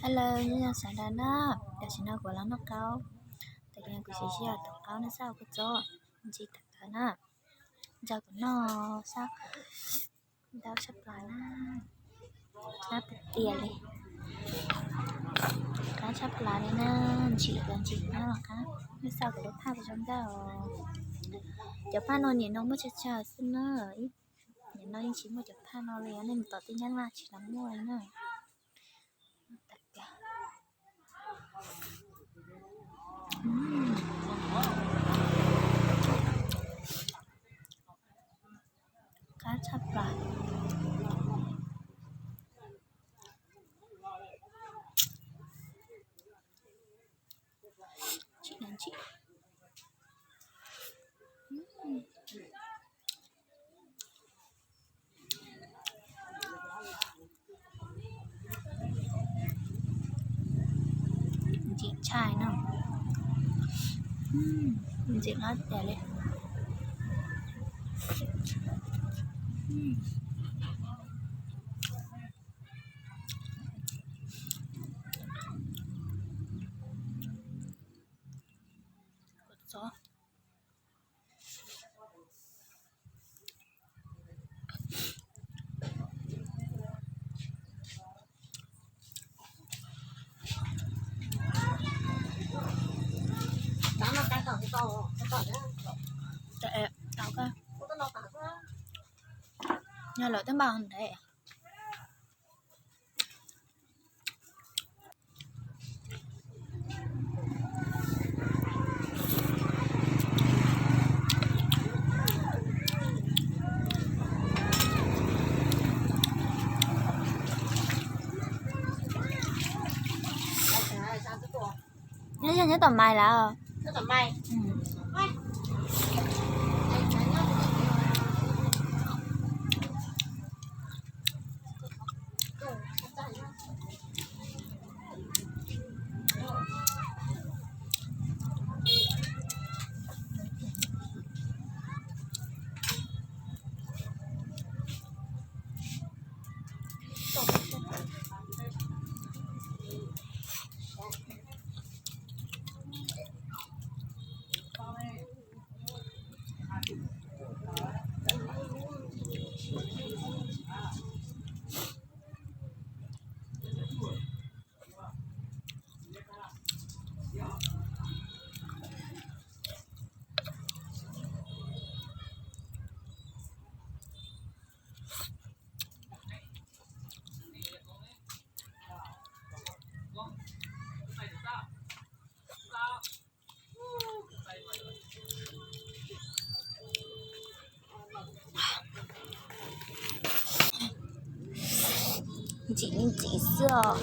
Hello, nyob zoo sawv daws na, tam sim no kuv los noj qaub, tam sim no kuv siv sij hawm tus qaub no xab ua kua txob ntsim tawm na, nrog kuv noj xab, ntau tshaj plaws na, qab tiag tiag li, qab tshaj plaws li na, ntsim los ntsim no los qab, noj xab kuv lub phaj zoo nkauj. Cov phaj no nim no muaj tsawg tsawg xwb na, nim no yeej tsis muaj cov phaj no li, nej mus tom tej Nyab Laj tsis los muaj li na. Qab tshaj plaws. Ntsim tshaj no, ntsim qab tiag li. Kua txob. Yog lawm twb npaj ntev. Nyob, nyob tom mais lawm. Ntsim li ntsim xwb os.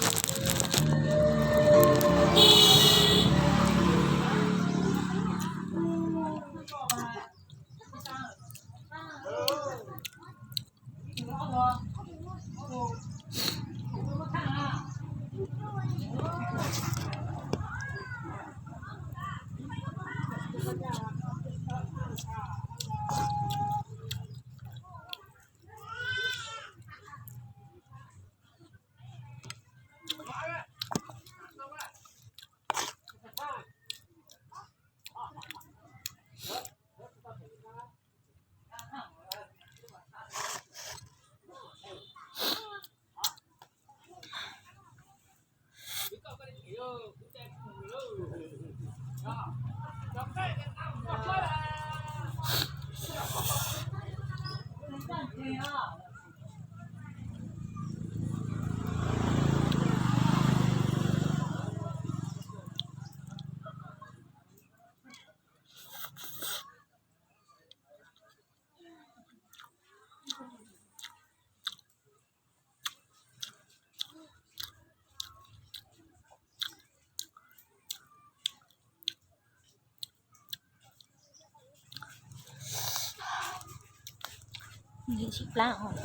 Ntsim plab os.